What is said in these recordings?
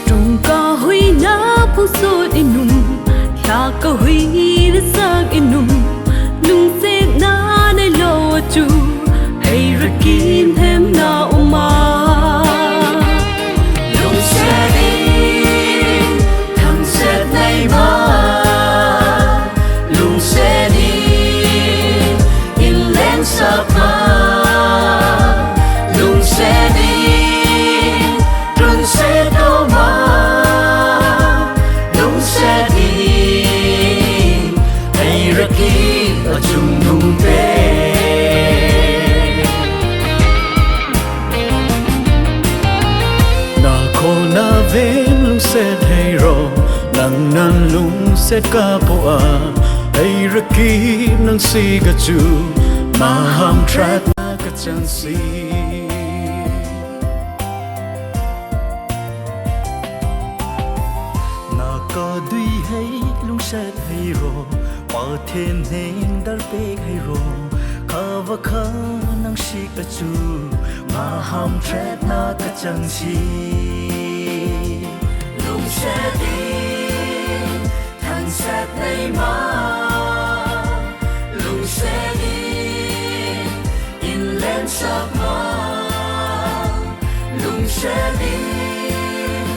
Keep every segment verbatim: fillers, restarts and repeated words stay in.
Tungka hui na pung sut inum, taka hui na sak inum, lungsetna nei lo chu, hei rakim hem na uma. Lungset in, thangset nei ma. Lungset in, inleng sak ma. Lungset in, tunset lo ma. Lungset in, hei raki a chungnung pe. Na ko na vem lungset hei ro, nang nan lungset ka po a, hei raki nang si ka chu, ma ham trat na ka chang si. Na ka dui hei lungset hei ro, Pathen heng dar pek hei ro, ka va ka nang si ka chu, ma ham tret na ka chang si. Lungset in, thangset nei ma. Lungset in, inleng sak ma. Lungset in,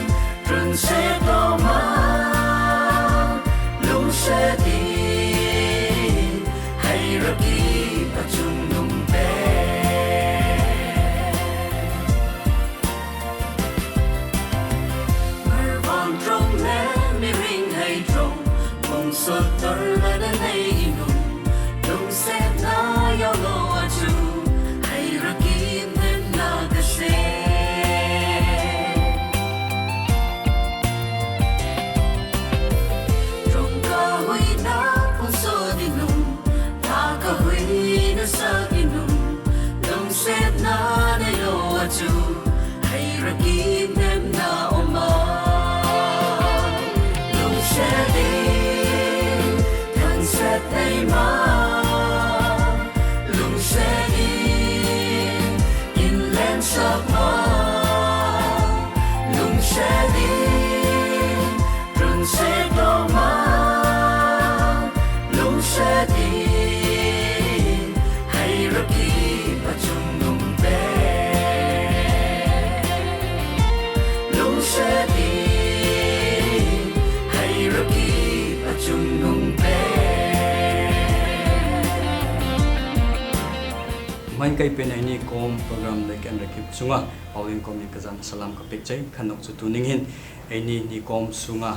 tunset lo ma. Lungset in, hei raki a chungnung pe. Marvang trong le miring hei trong, mung sot tor la da nei inum, lungsetna yau lo a chu, hei raki mem na ka se. Trong ka hui na pung sot inum, taka hui na sak inum, lungsetna nei lo a chu, hei raki mem na uma. Lungset in, thangset nei ma. Lungset in, inleng sak ma. Lungset in, tunset lo ma. Lungset in, hei raki a chungnung pe. Lungset in, hei raki a chungnung pe. Mai kai pen eini kom program lek en rakip chunga, Paulin kom ni ka jan salam ka pek chai, khanok chu tuning hin, eini ni kom sunga,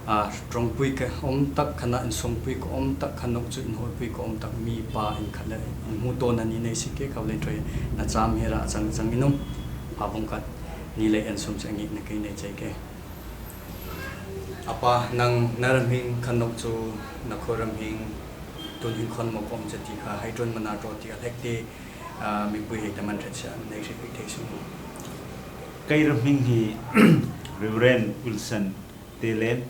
a, tongpui ka om tak khanna, insongpui ka om tak khanna, chu inhotpui ka om tak, mi pa in khat le in mu to na ni nei si ke, khaw le troi na cham hera chang chang inum, pa bong khat ni le en sum chang i na kei nei chai ke. Apa, nang na ram hing khanna chu na kho ram hing tun hing khon mo kom chati kha, hai tun mana to ti a lek te, a, mipui hei ta man thet sa, nei si pi thei sum. Kei ram hing hi Reverend Wilson Telen,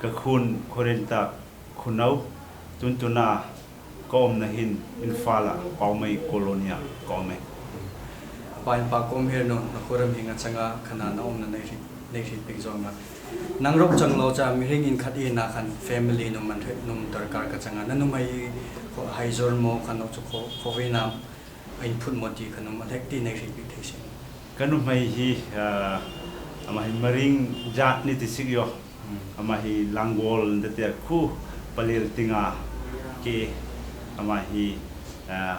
ka khun Khorenta Khunau, tuntuna ka omna hin Imphal a Paumei Colony a ka om e. Apa, in pa kom her no, na kho ram hing a changa khanna na omna nei ri, nei ri pik zong la. Nang rok chang lo cha, miring in khat i na khan family num man the, num darkar ka changa. Na numei kho hai zor mo khan no chu kho, khovei na input mo ti khan num a lek ti nei ri pik thei si. Ka numei hi, a, ama hi Maring jat ni ti sik yo. Hmm. Ama hi Langol nda te a khu Palel tinga ke, ama hi, a,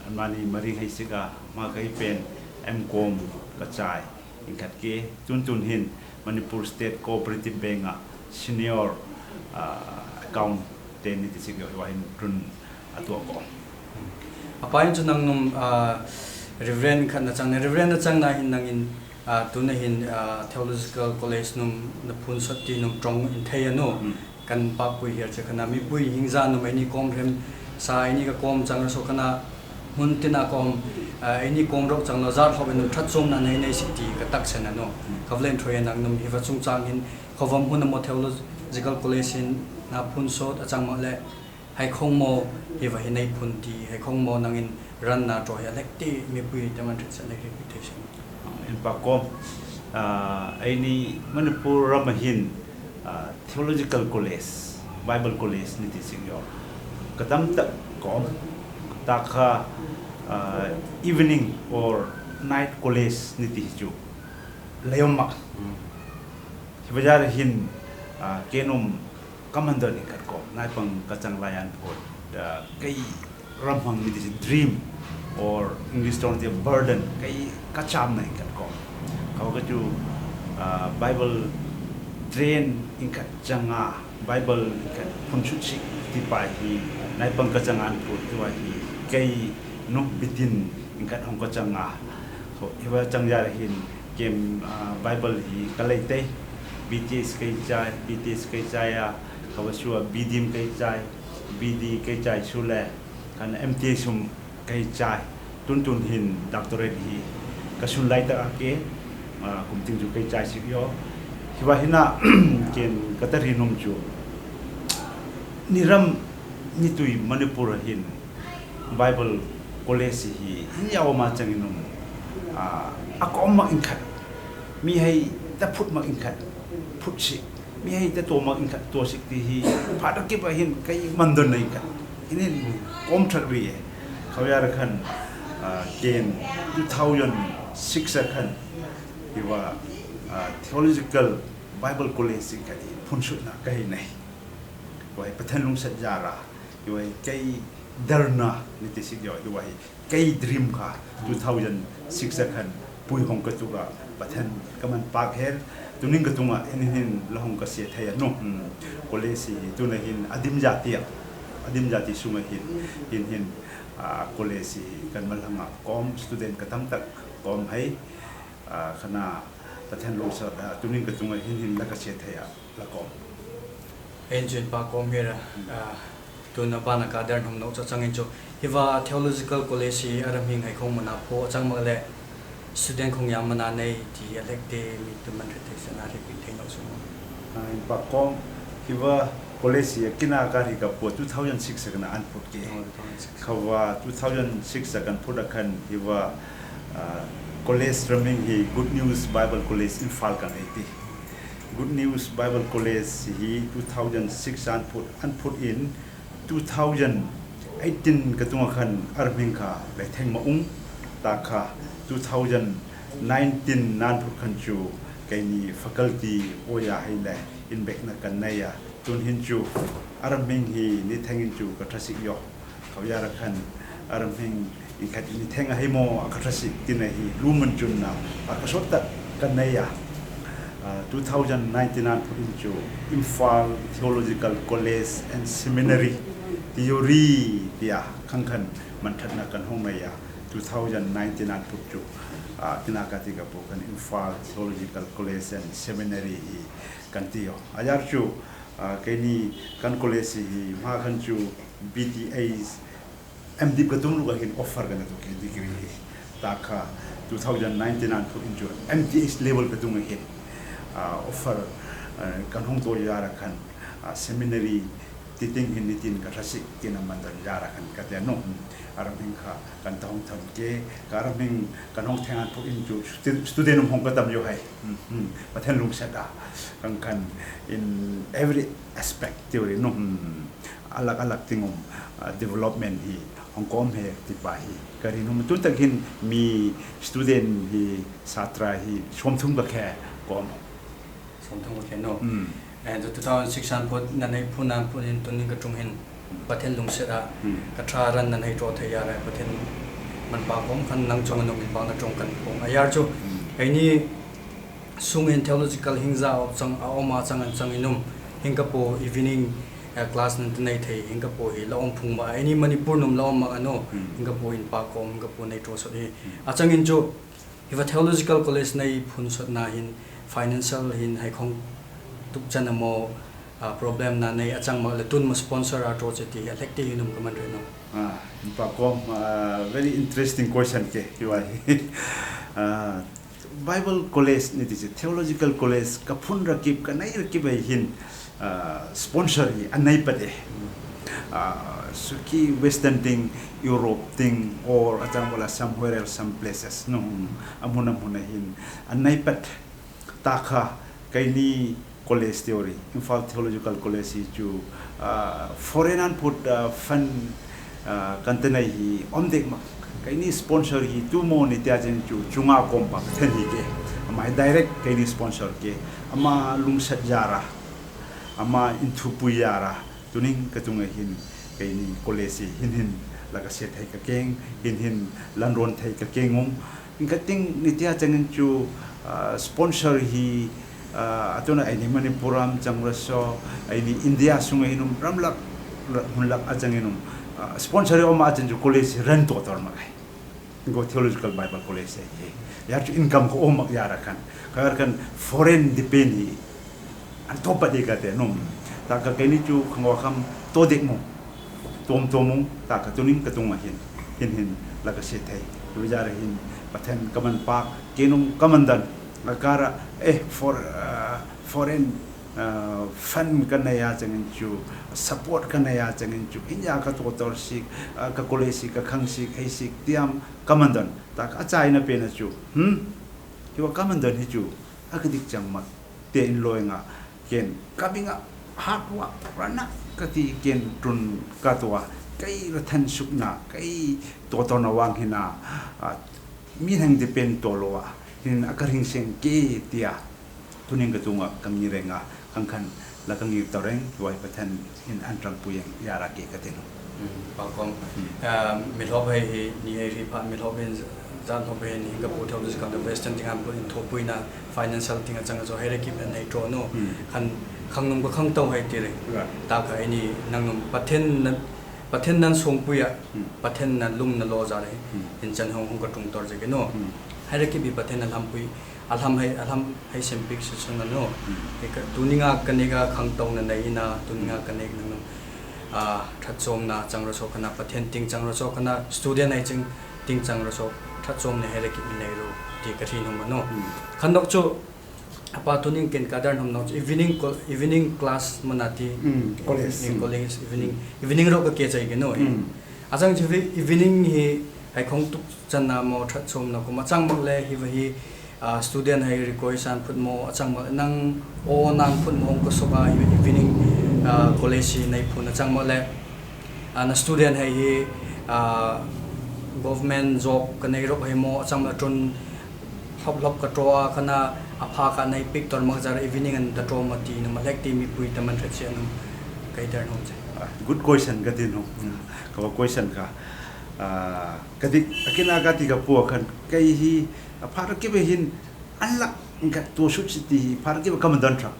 ama ni Maring hei sik a, ama ka hi pen M Com ka chai. In khat ke, tuntun hin Manipur State Cooperative Bank a senior, a, account te ni ti sik yo, wa hin tun a tua ko. Apa, in chu nang num, a, Reverend khat na chang na, Reverend na chang na hin nang in, a, tun na hin, a, Theological College num na phun sot ti num trong in thei a no. Hmm. Kan papui hiar che khanna, mipui hing za num eini kom rem sa, eini ka kom chang so khanna, hun tina kom, a, eini kom rok chang lo zat hop num that chom na nei nei si ti ka tak sen a no. Ka vlen throi nang num hi va chung chang hin, khovom hun a mo Theological College hin na phun sot a chang mo le, Haikhawng maw, hiva hi nei phun ti, haikhawng maw nangin ran na tro hi a lek te, mipui te man rit sa nei rit te sin. Inpa kawm, ah, eini Manipur ram a hin, ah, theological college, Bible college ni ti sik yo. Ka tamtak kawm, ta kha, ah, evening or night college ni ti chu. Lei om mak. Hmm. Hiva jara hin, ah, ken um ka man don in khat ko, nai pang ka chang lai an phot, ah, kei ram hang ni ti dream, or English term ti burden, kei ka cham na in khat ko. Kau ka chu, ah, Bible train in khat chang a, Bible in khat phun sut sik ti pa hi, nai pang ka chang an phot ti wa hi, kei nuk bitin in khat hong ka chang a. Ko, hiva chang jara hin, Kem, ah, Bible hi ka lei te, B T S kei chai, B T S kei chai a, kha wa sua B D M kei chai, B D kei chai su le, khan M T S hum kei chai, tun tun hin doctorate hi ka sun lai ta a ke, ah, kum ting chu kei chai sik yo. Hiva hina, ken ka ta ri num chu. Ni ram, ni tui Manipur a hin, Bible College hi, hi ya oma chang inum. A, a kawm mak in khat. Mi hei ta phut mak in khat. Phut sik. Mi hei ta to mak in khat. To sik ti hi. Pha ta kip a hin kei man don na in khat. Hinin kawm thak ri e. Khau ya ra khan, a, ken two thousand six a khan. Hiva, a, Theological Bible College in khat hi. Phun sut na ka hi nei. Wai Pathen lungset jara. Hiva hi kei darna ni ti sik yo, hiva hi kei dream kha, two thousand six a khan pui hong ka tuk a, Pathen ka man pak her, tuning ka tung a, hin hin la hong ka sia thei a, no, hmm, college hi, tuna hin, a dim jati a, a dim jati sung a hin, hin hin, a, college hi, kan man hang a, kawm student ka tam tak, kawm hei, a, khana, Pathen lungset a, tuning ka tung a, hin hin la ka sia thei a. La kawm. Inchun pa kawm hira, ah, tuna bana ka dar nom no cha chang inchu. Hiva Theological College hi a ram hing hai khong mana pho chang mak le student khong ya mana nei ti a lek te mi tu man re te sa na re pi thei no su. Ah, in pa kawm, hiva college hi a kina ka ri ka pho two thousand six a kana an phut ke. Oh, two thousand six. Khawa two thousand six a kan phut a khan hiva, ah, college ram hing hi Good News Bible College Imphal kan ei ti. Good News Bible College hi two thousand six an phut, an phut in two thousand eighteen ka tunga khan a ram hing kha le theng ma ung, ta kha two thousand nineteen nan phut khan chu keini faculty oya hei le inbekna kan nei a, tun hin chu a ram hing hi ni theng in chu ka thasik yo. Khaw ya ra khan a ram hing in khat in theng a hei mo a ka thasik tina hi lumun chun na a ka sot tak kan nei a. Ah, two thousand nineteen an phut in chu Imphal Theological College and Seminary theory tia khang khan man thatna kan hong nei a. Two thousand nineteen an phut chu, ah, tina ka ti ka pho khan Imphal Theological College and Seminary hi kan ti yo. A yar chu, ah, keini kan college hi hma khan chu B T H M.Div ka tung luk a hin offer ka na tu ke degree hi. Ta kha two thousand nineteen an phut in chu M.Th level ka tung a hin, ah, offer, ah, kan hong to ya ra khan, ah, seminary ti ting hin ni tin ka thasik tina man don ya ra khan ka te no. A ram hing kha kan ta hong tham ke, ka ram hing kan hong theng an phut in chu stu-, student um hong ka tam yo hai. Hmm, hmm. Pathen lungset a. Kan khan in every aspect theory no. Hmm. Alak alak ting um, ah, development hi hong kawm he ti pa hi. Ka ri num tun tak hin mi student hi satra hi som thum ka khe kawm. Som thum ka khe no. Hmm. And two thousand six an phut na nei phun an phut hin tun in ka tung hin Pathen lungset a. Hmm. Ka tha ran na nei tro thei ya ra Pathen man pa kawm khan nang chung num in pa na tung kan phong. A yar chu. Hmm. Ei ni Sung hin theological hing za a chang, a om a chang an chang inum. Hing ka po evening, eh, class nan te nei thei, hing ka po hi la om phung ma, ei ni Manipur num la om ma ano, hmm, hing ka po hin pa kawm, hing ka po nei tro sot hi. Hmm. A chang in chu, hiva theological college nei phun sot na hin, financial hin, hai khong tuk chan a mo, ah, problem na nei, a chang ma le tun ma sponsor a tro che ti, a lek te hinum ka man re no. Ah, pa kawm, ah, very interesting question ke, hiva hi. Ah, Bible College ni ti si, Theological College, ka phun ra kip, ka nei ra kip ai hin, ah, sponsor hi, a nei pa de. Ah, suki Western ting, Europe ting, or a chang vala somewhere else, some places. No, a mun a mun a hin. An nai pat, ta kha, kaini college theory, Imphal Theological College hi chu, ah, foreign an phut, ah, fund, ah, kan te nai hi om dek mak. Kaini sponsor hi tu mo ni tia chen chu, chunga kom pa ten hi ke. Ama hi direct kaini sponsor ke. Ama lungsat zara. Ama inthupui zara. Tuning katunga hin, kaini college hi hin hin, la ka se thei ka keng, hin hin, lanron thei ka keng ung. Ing kating ni tia changin chu, ah, sponsor hi, ah, atuna aini Manipur am chang raso, aini India sunga hin um, ramlak, la, hunlak a changin um, ah, sponsor hi om a chang chu college hi ran to tor makai. Go Theological Bible College hi. Yar chu income ko om mak yara kan. Kayar kan foreign depend hi. An to pa di kate num. Ta ka kaini chu kangwa kam to dek mo. Tom tom mo. Ta ka tuning katunga hin. Hin hin la ka se thei. Yara hin Pathen kaman pak. Kenum kaman dan. Akara, eh, for, ah, foreign, ah, fund ka nei a changin chu, support ka nei a changin chu, inya ka to tor sik, ah, ka college sik, ka khang sik, hei sik, tiam kaman dan. Ta ka a China pe na chu. Hmm? Hiwa kaman dan hi chu, a ka dik chang mat. Te in loi nga, ken, ka bi nga, hat wa, rana, ka ti ken tun ka to wa, kai ra than suk na, kai to to na wang hina, ah, mi hang depend to lo wa, hin a ka ring seng ke tia. Tuning katunga ka ngi reng a, kang khan la ka ngi to reng, wai Pathen hin an tram puyeng yara ke ka tenu. Hmm, pa kom. Hmm. Ah, mi lhop hai hi, ni hai ri pa mi lhop hin zan lhop hin, hin ka pu thau dus kang da Western ting an pu hin thopuina, financial ting a chang a zo hai re kip an hai tro no. Hmm. Khan, khang num ka khang tau hai ti re. Right. Ta ka ini nang num Pathen na, Pathen nan song pui a, Hmm. Pathen na lum na lo za re. Hmm. Hin chan hong hong ka tung tor je ke no. Hmm. Hai re kip i Pathen na lam pui. Alham hai, alham hai sempik se sung na no. Hmm. Eka, tuninga kane ka khang tong na nai na, tuninga kane ka nang, ah, that som na chang ro so kana, Pathen ting chang ro so kana, student hai ching ting chang ro so, that som ne hai re kip mi nai ro, ti ka thin hom no. Hmm. Khan dok chu, apa tuning ken ka dar hom no, evening co-, evening class mana ti, Hmm, college. Evening Hmm. college, evening, evening ro ka ke chai ke no. Hmm. Achang chu evening hi, hai khong tuk chan na mo, that som na ko, ma chang mak le, hi va hi, ah, student hai request an phut mo, a chang mak nang o nang phut mo hong ko sok a, evening, ah, college hi nai phun a chang mak le, ah, na student hai hi, ah, government job ka nei rok hai mo, a chang mak tun hlop hlop ka tro a, kana a pha ka nai pik tor mak zar evening an ta tro ma ti, na ma lek ti mi pui ta man ret se anu kai dar nom che. Ah, good question ka ti no. Hmm. Ka question ka, ah, ka ti, a kina ka ti ka pu a khan, kai hi, a pha ra ki be hin, an lak, ka to sut si ti hi, pha ra ki be ka man dan tra.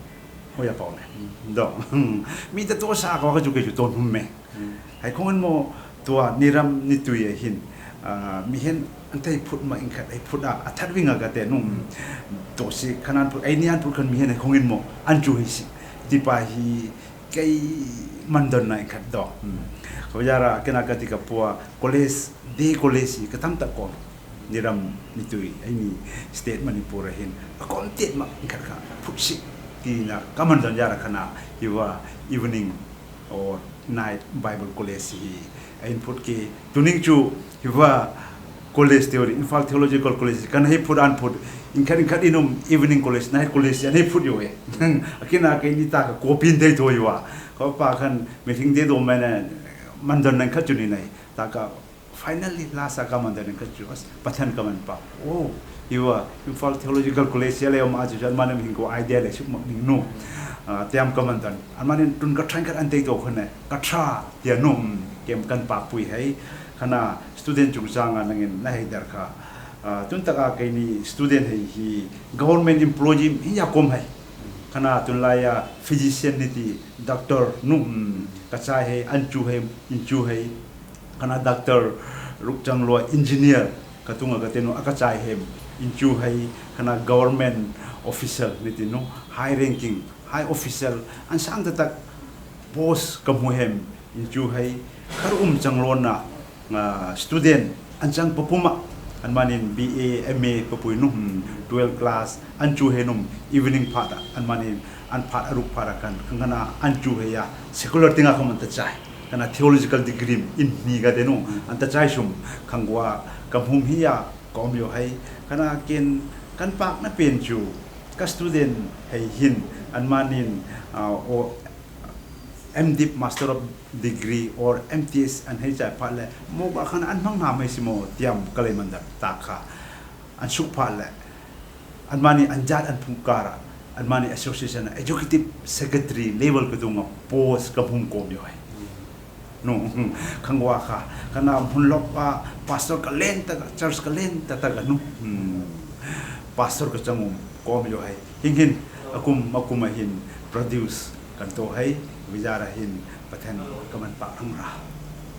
Hoya pau ne. Hmm. Dong. Mi ta to sa ka wa ka ju ke ju to num me. Hmm. Hai khong an mo tua ni ram ni tui a hin. Ah, mi hen an tai phut ma ing khat ai phut a, a that wing a ka te num. To si khan an phut, ai ni an phut khan mi hen hai khong an mo. An ju hai si. Ti pa hi kai man don na ing khat do. Hmm. Ka wa ja ra kena ka ti ka pu a college, day college hi ka tam ta kon. Ni ram ni tui, ai ni state Manipur a hin. A kon tet ma ing khat ka phut si. Ti na ka man don ja ra khana, hi wa evening or night Bible college hi. Ai in phut ke, tuning chu, hi wa college theory, Imphal Theological College, kan hai phut an phut, ing khat ing khat in um evening college, night college, an hai phut yo e. A kina kai ni ta ka ko pin dei to hi wa. Ka pa khan, mi thing dei do ma na, man don nan khat chu ni nai. Ta ka Finally, lasa ka man dan ka chu, as, Pathen ka man pa. Oh, hi wa, Imphal Theological College ya le om a chu, jan man em hin ko idea le suk mak ning nu. Ah, tiam ka man dan. An man in tun ka thain ka an tei to khon ne. Ka tha, tia num, kem kan pa pui hai. Khana student chung chang a nangin na hai dar kha. Ah, tun taka kai ni student hai hi government employee hi ya kom hai. Khana tun la ya physician ni ti doctor num, ka chai hai, an chu hai, in chu hai. Khana doctor ruk chang lua engineer, ka tunga ka tenu a ka chai hem, in chu hai, khana government official ni ti nu, high ranking, high official, an sang ta tak post ka mu hem, in chu hai, kar um chang lua na, ah, student, an chang papuma, an manin B A, M A papui nu, hmm, twelve class, an chu hai num, evening phat a, an manin, an phat a ruk phat a kan, khana an chu hai ya, secular tinga ka man ta chai. Kana theological degree in hni kate nu, an ta chai sum, khangkua ka hmum hi a ka om io hai, kana ken kan pakna pen chu, ka student hai hin, anmanin, ah, o M.Div, Master of Degree or M.Th an hei chai phat le, mo ka khana an hmang na mai si mo tiam ka lei mandan ta kha. An suk phat le, anmani an jat an phungkara, anmani association executive secretary level ka tunga post ka hmum kom io hai. Nu, khangkua kha, kana hmun lok a pastor ka len ta, church ka len ta ta ka nu. Hmm. Pastor ka chang um kom io hai. Hing hin, a kum, a kum a hin produce kan to hai, vijara hin Pathen ka man pak thang ra.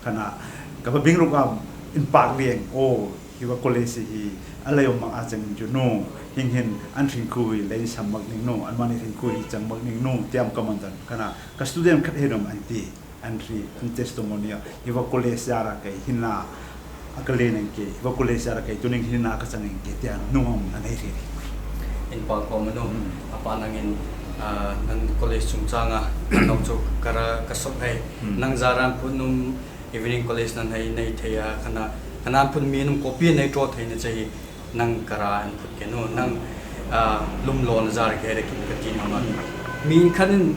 Kana, ka ba bing ruk am, in pak lieng, o, hiva college hi, a lei om mang a chang chu nu, hing hin, an hring khu hi, lei sam mak ning nu, anmani hring khu hi chang mak ning nu, tiam ka mandan, kana, ka student khat hin om an ti, an hri, an testimony a, hiva college jara kei, hin la, a ka lei neng kei, hiva college jara kei, tuning hin la ka chang neng kei, tiam nu om, an hei hri. In pak kom nu, hmm, a pa nang in, ah, nang college chungchang a, nang chu kara ka sok hai, hmm, nang jaran phun num, evening college nan hei nei thei a, kana, kana phun mi num copy nei tro thei na chei, nang kara an phut ke nu, nang, ah, lum lo na jar ke re kin ka tin hama. Mi khat in,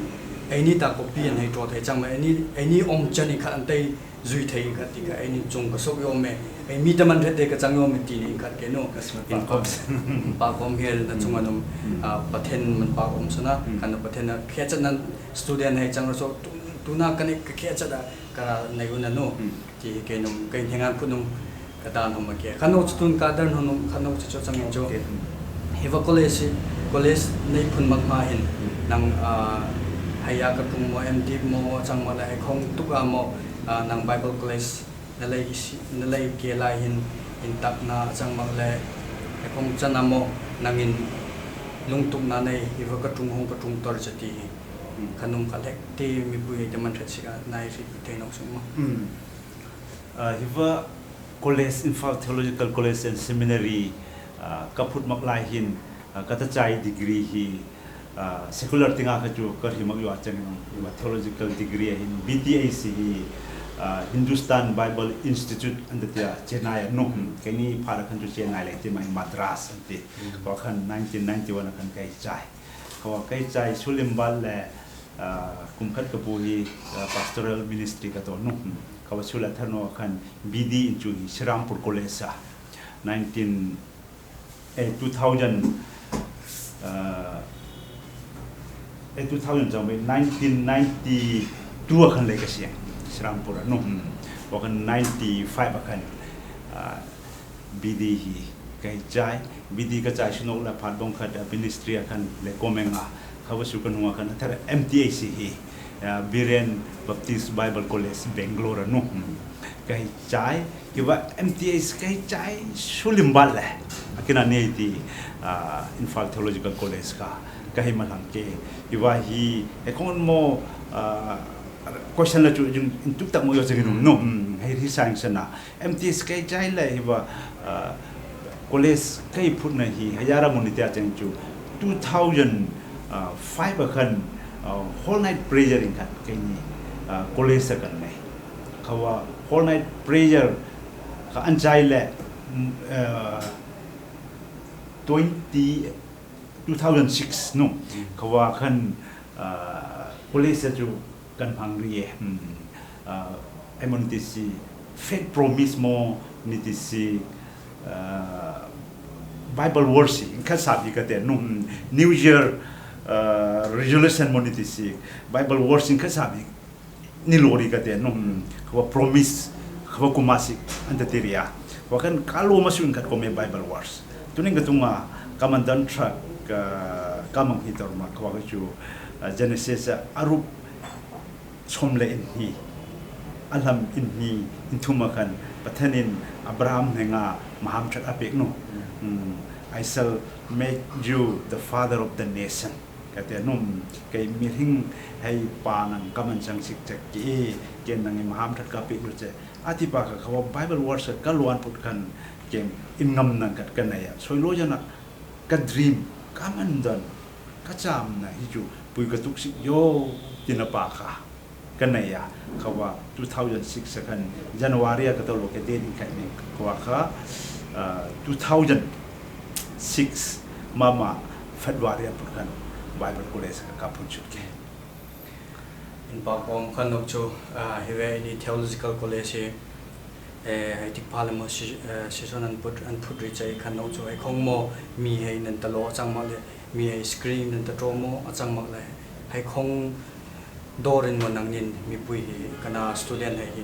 eini ta copy an hei tro thei chang ma, eini, eini om chan in khat an tei zui thei khat ti ka, eini chung ka sok io me, ei mi ta man thei te ka chang io me ti ni khat ke nu. Ka sma in pa kom, kom. Pa kom hel na chung anum, hmm, ah, Pathen man pa kom sana, hmm, kana Pathen a khia chat nan student hei chang ro so, tu, tu na kane ka khia chat a, ka nei u na nu. Hmm. Ti kei num, kei hnengan phut num, ka dan hom a ke. Kano chu tun ka dan hom num, kano chu chu chang in chu. Okay. Hiva college, college nei phun mak ma hin. Hmm. Nang, ah, haya ka tung mo, M.Div mo, chang mo la, hei khong tuk a mo, ah, nang Bible college, na lei isi, na lei ke lai hin, in tak na, chang mo le, hei khong chan a mo, nang in lung tuk na nei, hiva ka tung hong ka tung tor cha ti hi. Hmm. Kanum ka lek ti mi bui hei te man thet si ka, nai ri thei nok sung mo. Hmm. Ah, hiva college, Imphal Theological College and Seminary, ah, ka phut mak lai hin, ah, ka ta chai degree hi, ah, secular tinga ka chu ka hri mak io a chang in, hiva theological degree a hin, B.Th hi, ah, Hindustan Bible Institute an ta tia Chennai a nu, hmm, keini phat a khan chu Chennai le ti mai Madras an ti. Hmm. Kua khan nineteen ninety-one a khan kei chai. Kua kei chai sulim bal le, ah, kum khat ka pu hi, ah, pastoral ministry ka to nu. Kua sulai tharno khan B.D. in chu hi Serampore College a. Nineteen, eh, two thousand, ah, eh, two thousand chang mai, nineteen ninety-two a khan lei ka siang. Serampore a nu. Kua khan ninety-five a khan, ah, B.D. hi kei chai, B.D. ka chai sunok la phat bong khat, ah, ministry a khan le komeng a, kua su ka nung a khan a thar M.Th hi, ah, Berean Baptist Bible College, Bangalore a nu. Hmm. Kei chai, kiva M.Th kei chai sulim bal le. Akina nei ti, ah, Imphal Theological College ka, ka hi malang ke. Kiva hi, e kon mo, ah, question la chu jing, in tuk tak mo io jing num, nu. Hmm, hei ri sang sana. M.Th kei chai le hiva, ah, college kei phutna hi, haya ra mo ni tia cheng chu, two thousand five a khan, ah, whole night prayer in khat keini, ah, college a kan nei. Kua whole night prayer ka an chai le, mm, ah, twenty, two thousand six, nu. Mm. Kua khan, ah, college a chu kan hmang ri e. Hmm. Ah, ai mo ni ti si, faith promise mo ni ti si, ah, Bible verse, in khat sap hi ka te, nu, hmm, New Year, ah, resolution mo ni ti si, Bible verse in khat sap hi, ni lo ri ka te, nu, hmm, kua promise, kua kuma si, an ta ti ri a. Kua khan ka lo ma su in khat kome Bible verse. Tuning ka tunga, ka man dan track, ah, ka mang hi tor ma, kua ka chu, ah, Genesis, ah, a rup, som le in hni, a hlam in hni, in thum a khan, Pathen in Abraham hnenga maham that a pek nu. Mm. Mm, "I shall make you the father of the nation." Ka te nu, mm, kei mihring hei pa nang ka man chang sik chek ki, kei nang in maham that ka pek nu che. A ti pa ka kua Bible verse ka luan put khan, kei in ngam nang khat ka nei a. Soi lo jana, ka dream, ka man dan, ka chamna hi chu, pui ka tuk sik io, tina pa ka. Ka nei a, kha wa two thousand six a khan January a ka tolo ke den in ka nei kha wa kha, ah, two thousand six mama February a put khan Bible College ka ka put chut ke. In pa kom khan nok chu, ah, hi we ini theological college hi, eh, hai tik pha le mo si-, eh, session an put, an put ri chai khan nok chu hai khong mo mi hai nan ta lo chang ma le mi hai screen nan ta tro mo a chang ma le hai khong Dorin mo nangnin mipui hi, kana student hai hi,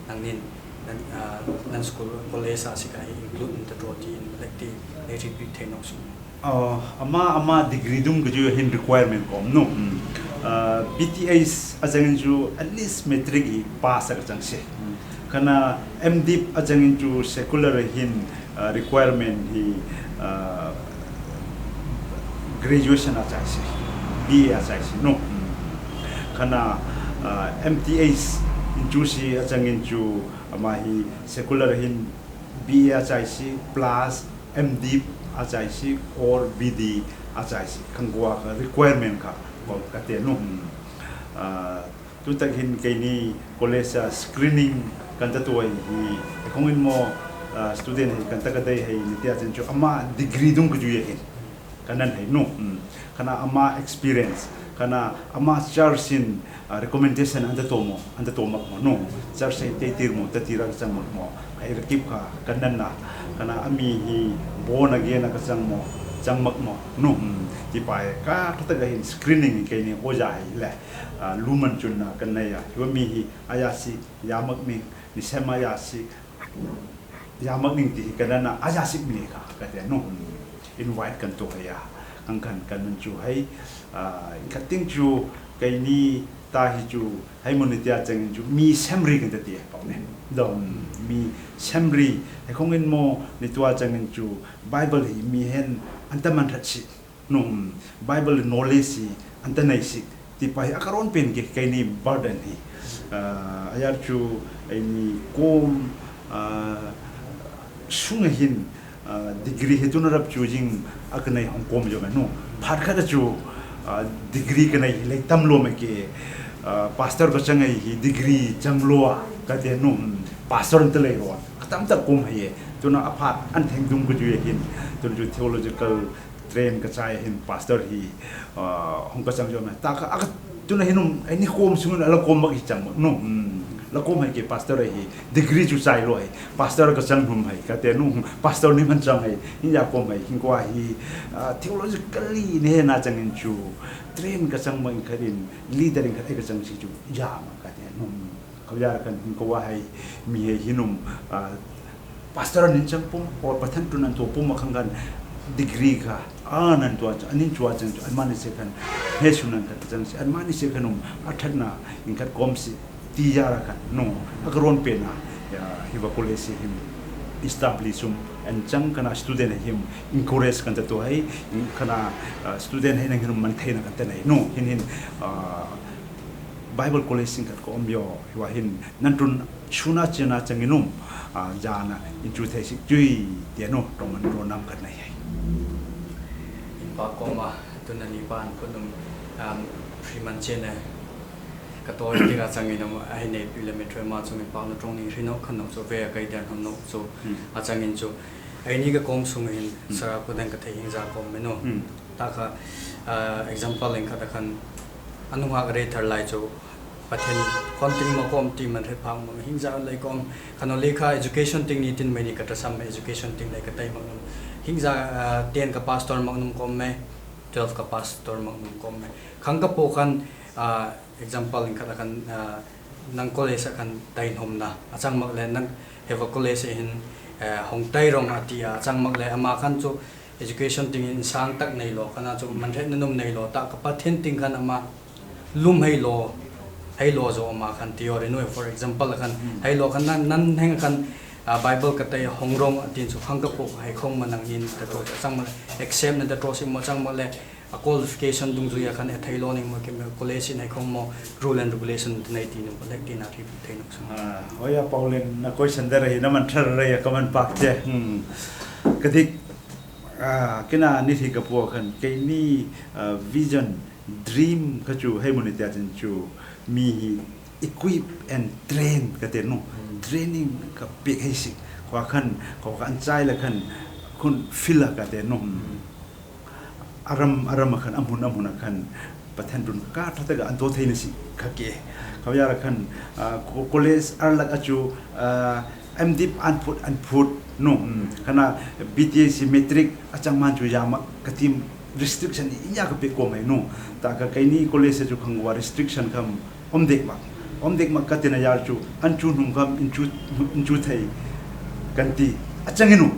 nangnin, nan, ah, nan school, college a sik a hi include nan ta tro ti in lek ti, lek ti pi thei nok sum. Oh, ama, ama degree dung ka ju hin requirement kom no. Mm. Ah, B T H a chang in ju at least matric hi pass a ka chang se. Mm. Kana M Div a chang in ju secular hin ah, requirement hi, ah, graduation a chai si, B A a chai si, no. Hmm. Kana, ah, M T H in chu si a chang in chu ama hi secular hin B A a chai si plus M Div a chai si or B D a chai si. Khang kua ka requirement kha, kha ka te, no. Hmm. Ah, Tutak hin keini college a screening kan ta tuai hi, e khong in mo, ah, student hi kan ta ka dai hi ni tia chen chu ama degree dung ka ju ya hin. Kan nan hi no. Hmm. Kana ama experience, kana ama church in, ah, recommendation an ta to mo, an ta to mak mo no. Church hi te tir mo, ta tir a ka chang mak mo. Ai rakip kha kan nan na. Kana ami hi born again a ka chang mo, chang mak mo no. Hmm. Ti pai ka ta ka hin screening keini oja hi le. Ah, luman chun na kan nei a. Hiwa mi hi a ya si, ya mak ning, ni sem a ya si, ya mak ning ti hi kan nan a ya si mi kha, ka te no. Invite kan to hai a. Ang kan kan nan chu hai, ah, ka ting chu keini ta hi chu, hai mo ni tia chang in chu, mi sem ri kan ta ti, pau ne. Dom, mi sem ri, hai khong in mo, ni tua chang in chu, Bible hi mi hen, an ta man that si. No, Bible knowledge hi an ta nei si. Ti pa hi a ka ron pen ke keini burden hi. Ah, a yar chu eini kom, ah, sung hin, ah, degree hi tun rap chu jing a ka nei hong kom jo me no. Phat khat chu, ah, degree ka nei hi lei tam lo me ke, ah, pastor ka chang ei hi degree chang lo a ka te no. Pastor an ta lei ro. Ka tam ta kom hi e. Tun a phat an theng dung ka ju e hin. Tun chu theological train ka chai hin pastor hi, ah, hong ka chang jo me. Ta ka, a ka, tun a hin um, ai ni kom sung a la kom mak hi chang mak. No, hmm. La kom hai ke pastor hi, degree chu chai lo hai. Pastor ka chang hum hai, ka te no, hmm, pastor ni man chang hai. Hin ya kom hai, hin kua hi, ah, theologically ne na chang in chu. Train ka chang mak in kha din, leader in kha ai ka chang si chu. Ya ma ka te no, hmm. Kau ya kan hin kau wahai mi hei hin um, ah, pastor nin chang pum, or pathen tun an tua pum a khang kan degree kha, a nan tua, a nin chua chang, an mani se kan, he su nan kan chang si, an mani se kan um, a that na, in kan kom si, ti ya ra kan, no, a ka ron pe na, ya, hi wa college si hin, establish um, an chang kana student him, encourage kan ta tu hai, in kana, ah, student hei nang hin um man thei na kan ta nai, no, hin hin, ah, Bible College sing khat ka om io, hiwa hin nan tun suna chena chang inum, ah, jana in chu thei sik chui, tia no, tong man ro nam khat nai hei. In pa koma, tun ani pan kunum, um, free man chena, ka to ti ka chang inum, ai nei pi le me throi ma chung in pa no trong ni ri no, kan no chu ve a kai dan hom no chu, hmm, a chang in chu. Ai ni ka kom sung hin, hmm, sa ko dan ka thei hin ja kom me no. Hmm. Ta kha, ah, example in khat a khan, a nunghak a re thar lai chu, Pathen kon ting ma kom ti man hre phang ma hing ja lai kom, khan ole kha education ting ni tin mai ni ka ta sam education ting lai ka tai mak num. Hing ja, ah, ten ka pastor mak num kom me, twelve ka pastor mak num kom me. Khang ka po khan, ah, example in khat a khan, ah, nang college a khan tai nom na. A chang mak le nang hewa college a hin, eh, hong tai rong a ti a. A chang mak le ama khan chu, Education ting in sang tak nei lo, kana chu man hre na num nei lo, ta ka Pathen ting kan ama lum hei lo, hei lo zo ama kan theory no, for example kan, hmm, hei lo kan nan, nan heng kan, ah, Bible ka tai hong rong a tin chu khang ka pu hei khong ma nang nin ta to chang ma le, exam na ta to si mo chang ma le, a qualification dungzui a kan e thei lo ning mo ke me college in hei khong mo rule and regulation nei ti no, lek ti na ri thei no sang. Ah, oya Pauline na question dara hi na man thar re a ka man pak te. Hmm. Ka dik Ah, kena ni thi ka pua khan, keini, ah, vision, dream kha chu, hei muni tia chin chu, Mi hi equip and train kate no. Training ka pek hai sik. Khua khan, khua khan chai la khan, khun fila kate no. Aram, aram a khan, amhun, amhun a khan, Pathen tun ka thata ga an to thei na sik kha ke. Khua ya la khan, ah, ko-, college ar lak a chu, ah, M.Div an phut, an phut, no. Khana B.Th matric a chang man chu ya ma ka tim restriction i nya ka pe ko mai no. Ta ka kaini college chu khangwa restriction kham om dek ma. Om dek ma ka te na ya chu an chu hnum kham in chu, in chu thei kan ti. A chang inu.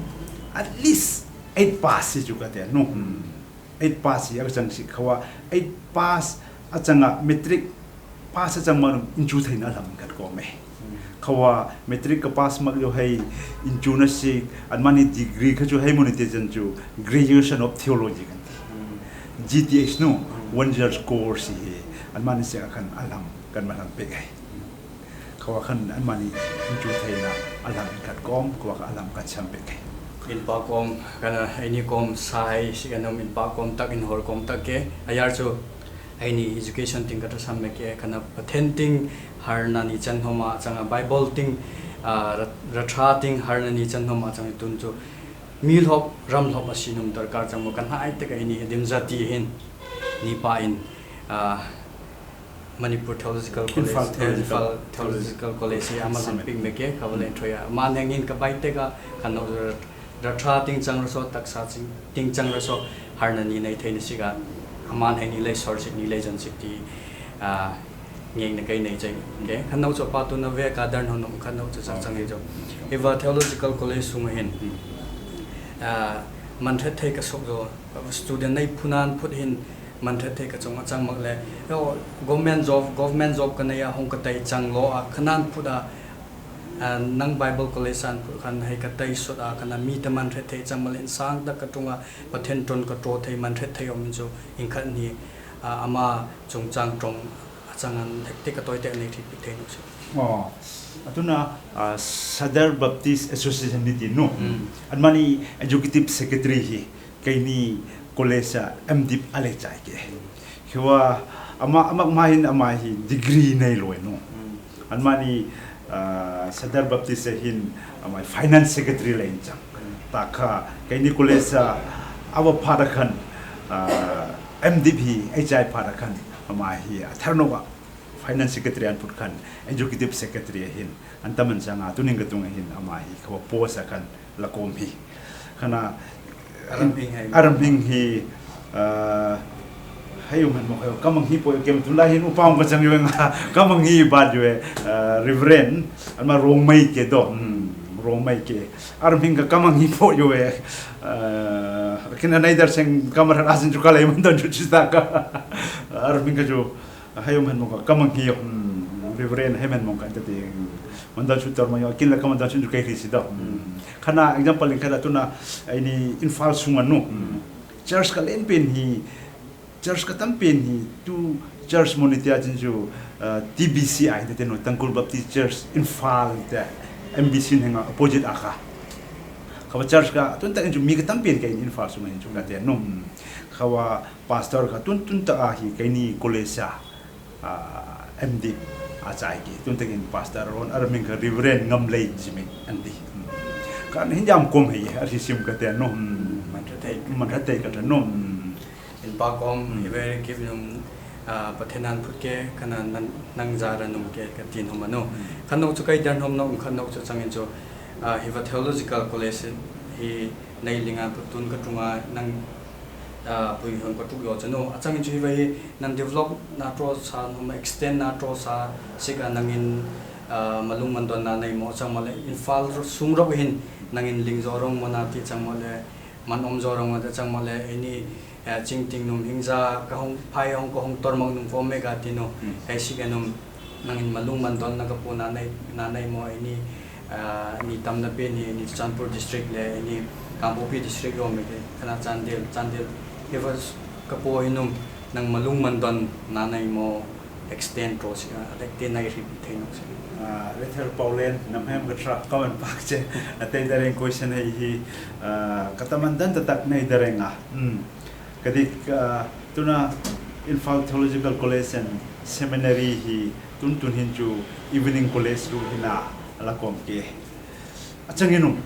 At least eight pass si chu ka te no. Eight pass hi a chang si khua. Eight pass a chang a matric pass a chang ma in chu thei na lam kat ko me. Khua matric ka pass mak yo hai in chu na sik an mani degree kha chu hai moni te chan chu graduation of theology kan ti. G.Th no, one year course hi an mani se a khan a lam kan ma lam pe gai. Khua khan an mani in chu thei na a lam kat kom, khua kha a lam kat sam pe gai. Inpa kom, kana ini kom sai, si kana inpa kom tak, inhol kom tak ke, a yar chu Aini education ting kata sam me ke, kana Pathen ting harna ni chan homa changa Bible ting, ah, ra-, ratha ting harna ni chan homa chang tun chu. Milhop, ramlhop a sinum darkar chang mo kan hai te ka ini dim jati hin. Ni pa in, ah, Manipur Theological College, Imphal Theological, Imphal Theological College hi ama lam pik me ke, ka valen thoya. Man hengin ka bai te ka, kan no Ratha ting chang raso, taksa ting, ting chang raso, harna ni nei thei ni sik a, aman hei ni lei sor sik ni lei jan sik ti, ah, ngeng na kai nei chai. Okay? Khan nau cho pa tu na ve ka dar no no khan nau cho chak chang i cho. Eva Theological College sung hin. Ah, man thet thei ka sok zo, student nei phunan phut hin, man thet thei ka chong a chang mak le. Yo, government job, government job ka nei a hong ka tai chang lo a, khanan phut a, Ah, nang Bible College san khan hei ka tai sut a, kana mi te man thet thei chang malen sang tak ka tunga Pathen ton ka to thei man thet thei om chu in khat ni, ah, ama chungchang tong a chang an thek te ka toi te nei thik thei nu si. Oh, atuna, ah, Sadar Baptist Association ni ti nu. Mm. An mani executive secretary hi. Keini college a M.Div a lei chai ke. Hiwa ama, ama ma hin ama hi degree nei loi no. Mm. An mani, ah, Sadar Baptist hin ama finance secretary lei chang. Mm. Ta kha keini college a awa pha da khan, ah, M.Div hi ei chai pha da khan ama hi a thar no wa finance secretary an phut khan executive secretary hin an taman chang a tuning ka tung hin ama hi khawa post a khan la kom hi. Khana aram hing hi. Aram hing hi, ah, hei um han mo hei, kamang hi po kem tu la hin upa um ka chang yo nga, kamang hi bat yo e, ah, Reverend, an ma rong mai ke do, hmm, rong mai ke. Aram hing ka kamang hi po yo e, ah, kin anai dar seng kamar han asin chu ka lei man don chu chi ta ka. Aram hing ka chu, Hei um han mong ka kamang hi, hmm, Reverend hei man mong ka tati, hmm, man dan su tor ma yo, kin la ka man dan su kai ri si do. Hmm. Khana example in khana tuna, ini Imphal sunga nu. Hmm. Church ka len pen hi, church ka tam pen hi, tu church monitia chin ju, ah, T B C I te no, Tangkhul Baptist Church, Imphal te, M B C henga opposite a kha. Khawa church ka, tun ta in ju mi ka tam pen ka in Imphal sunga in ju ka te no. Hmm. Khawa Pastor ka tun tun ta a hi keini college a, ah, M.Div a chai ki. Tun ta kin pastor ron, aram hing ka Reverend Ngamlei Jimmy an ti. Hmm. Kan hin jam kom hi, ar hi sim ka te no. Hmm. Man ra tei. Man ra tei ka te no. Hmm. Inpa kom, hmm, hi ve kip num, ah, Pathen an phut ke, khana nang, nang ja ra num ke, ka tin hom ano. Hmm. Khan no chu kai dan hom no, khan no chu chang in chu, ah, hi va theological college hi nei linga phut tun ka tunga nang ah, pui hon ka tuk yo chanu. A chang in chu hi va hi, nang develop na tro sa, nang extend na tro sa, sik a nangin, ah, malung mandon na nei mo chang male, Imphal sung rok hin, nangin ling jo rong mo na ti chang male, man om jo rong mo ta chang male, ini, ah, ching ting num hing ja, ka hong phai hong ka hong tor mak num ko me ka ti no, hmm, hei sik a num, Nangin malung mandon na ka po nanai, nanai mo ini, ah, ni tam na pen hi, ini Churachandpur district le, ini Kangpokpi district lo me ke, kana Chandel, Chandel. Hi va ka po hi num, nang malung mandon nanai mo extend tro si, ah, lek te nai ri thei no si. Ah, Reverend Paulen, nam hem ka tra, ka man pak che, a tei dareng question hei hi, ah, ka ta mandan ta tak nei dareng a. Hmm. Ka dik, ah, tuna Imphal Theological College and Seminary hi tuntun hin chu evening college ruh hina la kawm ke. A chang inu,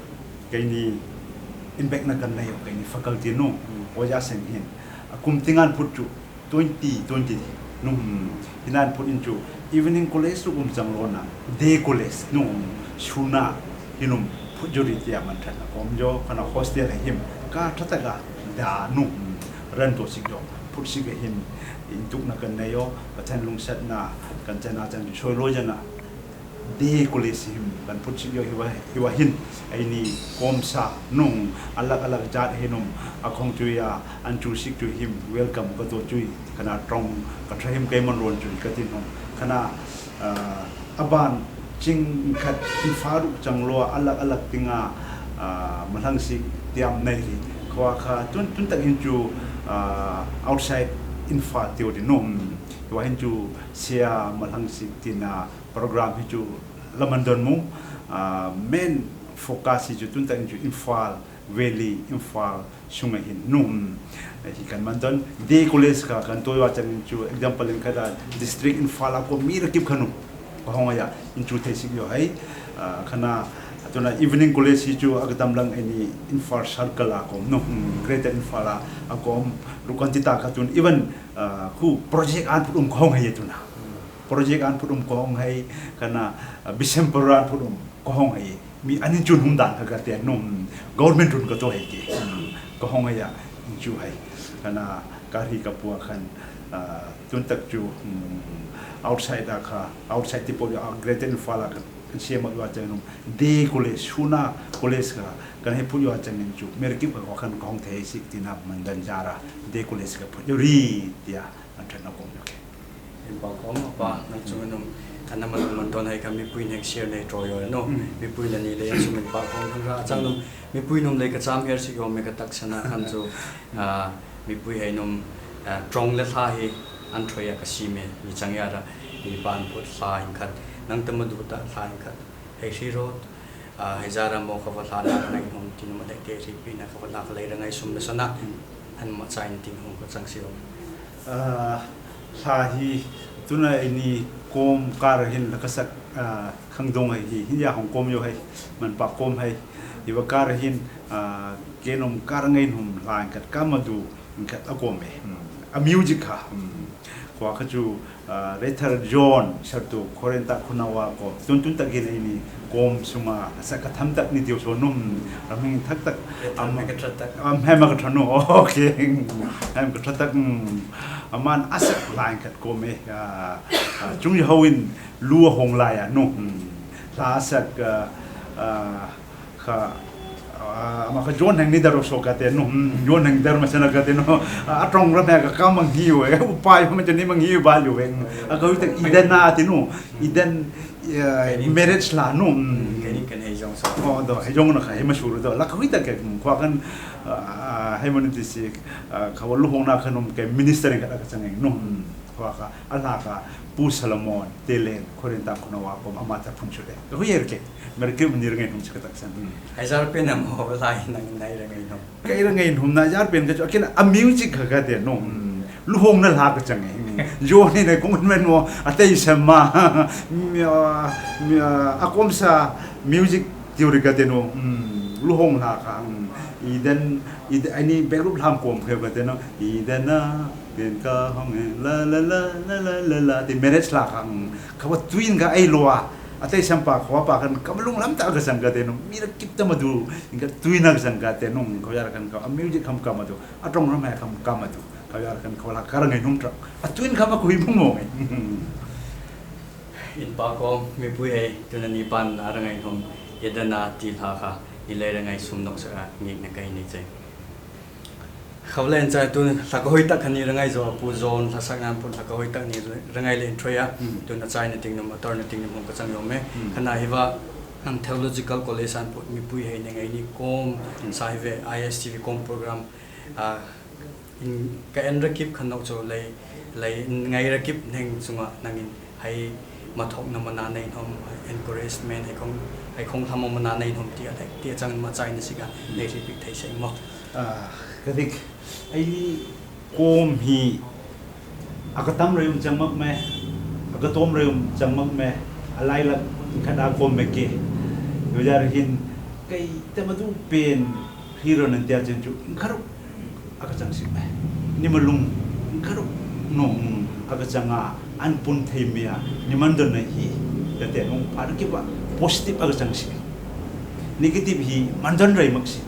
keini inbekna kan nei o keini faculty nu, oja seng hin. A kum tingan phut chu twenty twenty nu, hina phut in chu evening college ruh um chang lona, day college nu, suna hinum phut juri tia man than a kawm jo, kana hostel a him ka thataka da nu, ran to sik jo, phut sik a him, intukna kan nei o, Pathen lungsatna kan chana chang soi lo jana. Day college him kan phut sik jo hiwa, hiwa hin, eini kawmsa nu, alak alak jat hinum, a khong chu ya, an chu sik chu him, welcome ka to chu i, kana trong, ka tha him kei man ron chu i ka tin hum, kana, ah, a ban, ching khat, ching fa ruh chang lo, alak alak tinga, ah, malhang sik tiam nei ri, khua kha, tun, tun tak hin chu, ah, outside Imphal tiu di nu, hiwa hin chu, sia malhang sik tina, program hi chu la man don mu, ah, main focus hi chu tun tak hin chu Imphal Valley, Imphal sunga hin nu, hi kan man don. Day college kha kan toi wa chang hin chu example in kha da district Imphal a ko mi ra kip kha nu. Ka hong ya, in chu thei sik jo hai. Ah, kana, tuna evening college hi chu a ka tam lang eini Imphal circle a ko nu. Greater Imphal a, a ko rukan ti ta ka tun even, ah, khu project an phut um ka hong hai tuna. Project an phut um ka hong hai, kana, ah, Bisem Parua an phut um ka hong hai. Mi anin chun hum dan ka ka ten nu, government run ka to hai ke. Ka hong hai a, in chu hai. Kana, ka ri ka pua khan, ah, tun tak chu, hmm, outside a kha, outside ti po, ah, Greater Imphal a kha, kan sia ma wa chang nu, day college, suna college kha, kan he phut wa chang in chu, mer ki pa khan ka hong thei sik tina man dan jara, day college ka phut ri tia. An than a kawm jo ke. Inpakawm, apa, nang chu num, ana man man ton hai ka mipui neng share nei tro jo nu. Mm. Mipui nani le chu inpakawm nang ra chang num. Mipui num le ka cham her si jo me ka tak sana khan chu, ah, mipui hai num, ah, trong le hla hi an thoi a ka si me, ni chang ya ra, ni ban put hla hin khat, nang ta ma du ta hla hin khat. Hei si ro, ah, hei zara mo ka va hla na ngai hum tin ma dek te si pi na ka va hla ka lei ra ngai sum na sana. Mm. An ma chai na tin hum ka chang si ro. Ah, hla hi, tuna eini kawm kar hin la ka sak, ah, khang dong hai hi, hin ya hong kawm jo hai, man pa kawm hai. Iwa kar hin, ah, ke num kar ngai hum hla hin khat ka ma du, hin khat a kawm e. Hmm. A music ha. Hmm. Khua kha chu, ah, Rethar John, Sartu, Khorenta Khunawa ko. Tun tun tak hin eini kawm sunga, a sak ka tham tak ni tiu so num, ram hing thak tak. Am, me ka tha tak. Am, he ma ka tha nu. Okay. He ma ka tha tak. Hmm. Aman a sak hla hin khat kawm e. Ah, ah, chung ya hawin lu hong lai a nu. Hmm. Hla a sak, ah, ah, Kha, ah, ama kha John Heng ni Daro so ka te nu, hmm, John Heng Daro ma sana ka te nu, ah, a trong ra me ka ka mang hiu e, upai ma te ni mang hiu ba lu e, a ka hui tak Eden a te nu, Eden, eh, marriage la nu, hmm. Kei ni kan hei jong so. Oh, do, hei jong na kha, hei ma suru do, la ka hui tak ke, hmm, khua kan, ah, hei ma ni ti si, ah, kha wa lu hong na kha nu, ke minister ka ka chang nu, hmm. Khua kha, a hla kha, Pu Solomon, Telen, Khorenta Khunawa ko, ama ta phun chu de. Ka hui er ke, mer ke mun ni ra ngai hum chi ka tak san. Hmm. Ai zar pen am ho lai nang nai ra ngai hum. Kai ra ngai hum na zar pen ka chu, a ken a music kha ka de nu. Hmm. Lu hong na hla ka chang e. Hmm. Jo ni na kong men mo, a tei sem ma. Mi, ah, mi, ah, a kom sa music theory ka te nu. Hmm. Lu hong hla kha. Hmm. Eden, Eden, ani back group hlam kom khe ka te nu. Eden a, Eden ka hong e, la, la, la, te marriage la kang, ka wa tuin ka ai loa, a te sampa, ka wa pa kan, ka wa lunglam ta ka sang ka te nu, mi ra kip ta ma du, in ka tuin ka sang ka te nu, ka wa ya kan ka, a music kam ka ma du, a trong ram hai kam ka ma du, ka wa ya kan ka wa la ka ra ngai hum tra, a tuin ka ma ku hi bung mo ngai. Inpakawm, mipui hei, tuna ni pan a ra ngai hum, Eden a ti hla kha, i lei ra ngai sum nok sa a, ngik na kai ni che. Khawlen chai tun, hla ka hoi tak kha ni ra ngai zo, Pu John, hla sak nan pun hla ka hoi tak ni ra ngai le in thoi a. Hmm. Tun a chai na ting num, a tor na ting num hong ka chang yom e. Hmm. Kha na hi wa, nang theological college an pun mipui hei ne ngai ni kom, hmm, sa hi we I S T V kom program, ah, in ka en ra kip khan nok cho lei, lei ngai ra kip neng chunga nangin Hai mathokna mana nei hnom, hai encouragement, hai khong, hai khong lhamo mana nei hnom tia, tia chang ma chai na sik a, nei repeat thei seng mo. Ah, ka dik, eini kom hi, a ka tam rei um chang mak me, Aka tawm rai um chang mak me, a lailak khat a kawm me ke. Yojar hin, kei te madu pen, hiro nan tia chen chu, kharuk aka chang sik me. Ni malung, kharuk nong aka chang a, an pun thei me a, ni mandon na hi. Tate nong par ki ba, positive aka chang sik. Negative hi, mandon rai mak sik.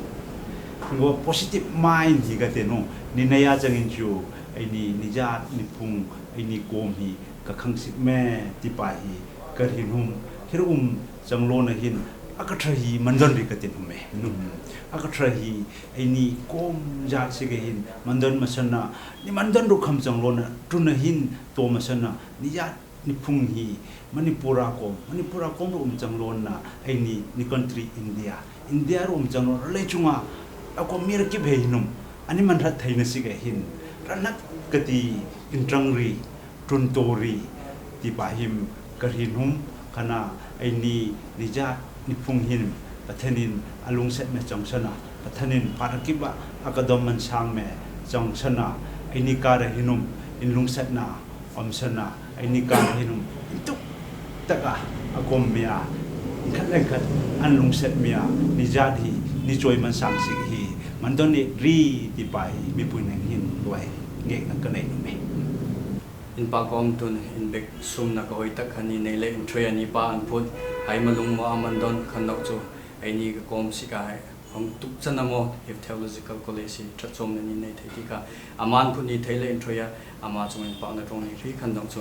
Ngo positive mind hi kate no, ni naya chang in chu, ai ni, ni jat, ni phung, ai ni kawm hi, ka khang sik me, ti pa hi, ka hin hum, hir um, chang lo na hin, aka tha hi, mandon ri ka tin hum e, num. Aka tha hi, ai ni kawm jat sik a hin, mandon masana, ni mandon ru kham chang lo na, tun a hin, to masana, ni jat, ni phung hi, Manipur a kawm, Manipur a kawm ru um chang lo na, ai ni, ni country India. India ru um chang lo na, lei chunga, a kawm mi ra kip he hin um, ani man rat thei na sik a hin, ra nak ka ti, in chang ri, tun to ri, ti pa him, ka hin hum, kana, ai ni, ni jat, ni phung hin, Pathen in, a lungset me chang sana, Pathen in, par ki ba, aka dom man sang me, chang sana, ai ni ka ra hin um, in lungset na, om sana, ai ni ka ra hin um, in tuk, taka, a kawm me a, in khat leng khat, an lungset me a, ni jat hi, ni choi man sang sik hi, mandon ni ri, ti pa hi, mi pui neng hin, luai, ngek na ka nei nu me. Inpakawm tun inbek sumna ka hoi tak khan ni nei le inthoi a ni pa an phut, hai malung mo a mandon khan nok chu, ai ni ka kawm sik a hai, hong tuk chana mo, if Theological College hi, that chom na ni nei thei ti ka, aman phut ni thei le inthoi a, ama chung inpakna trong ni ri khan nok chu,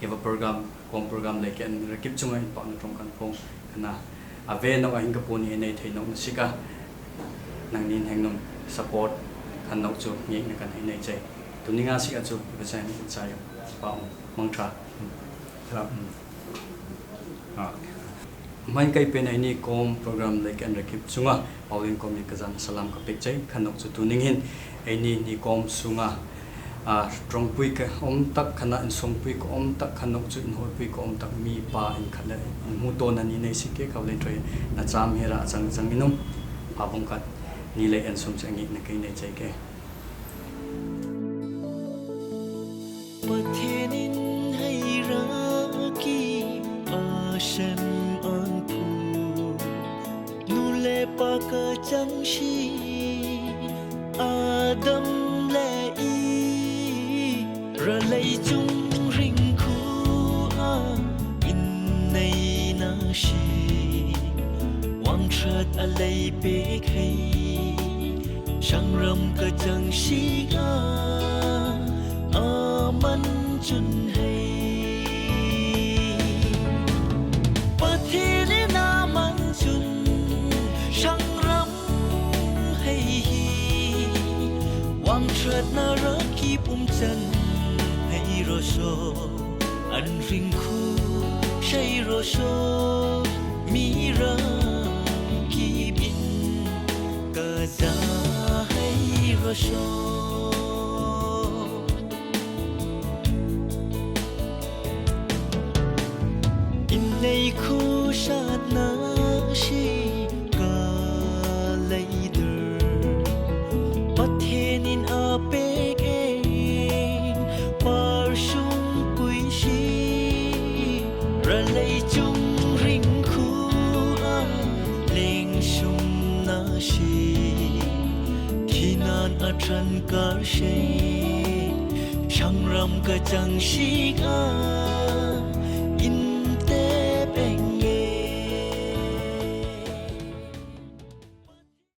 hi va program, kawm program lei ke an ra kip chunga inpakna trong kan phong, kana, a ve nok a hin ka pun hi nei thei nok na sik a, nang nin heng num support khan nok chu ngek na kan hi nei chai. Tuni nga sik a chu, i va chai ni chai, pa ong, mang tha. Tha. Mm. Ah. Mai kai pen ai ni kawm program lei ke an ra kip chunga, Paulin kawm ni ka jan salam ka pek chai, khan nok chu tuning hin, ai ni ni kawm sunga, a, trongpui ka om tak khana, in songpui ka om tak khan nok chu, in hoipui ka om tak mi pa in khat le, in mu to na ni nei sik ke ka le troi, na cham hera chang chang inum, pa bong khat, ni le en sum chang ngek na kai nei chai ke. Pathen in hai ra ki a sem an phu. Nu le pa ka chang si Adam le Eve ra lei chung ring khu a in nei na si. Wang that a lei pek hei. Sang ram ka chang sik a, a man chun hei. Pathen in a man chun sang ram hei hi. Wang that na ra ki pum chan hei ro so. An ring khu sei ro so. Mi ra ki bin. Ka za hei ro so. In nei khu sat na si ka lei dur. Pathen in a pek e par sung pui si. Ra lei chung ring khu a leng sung na si. Thinan a tran kar se. Sang ram ka chang sik a.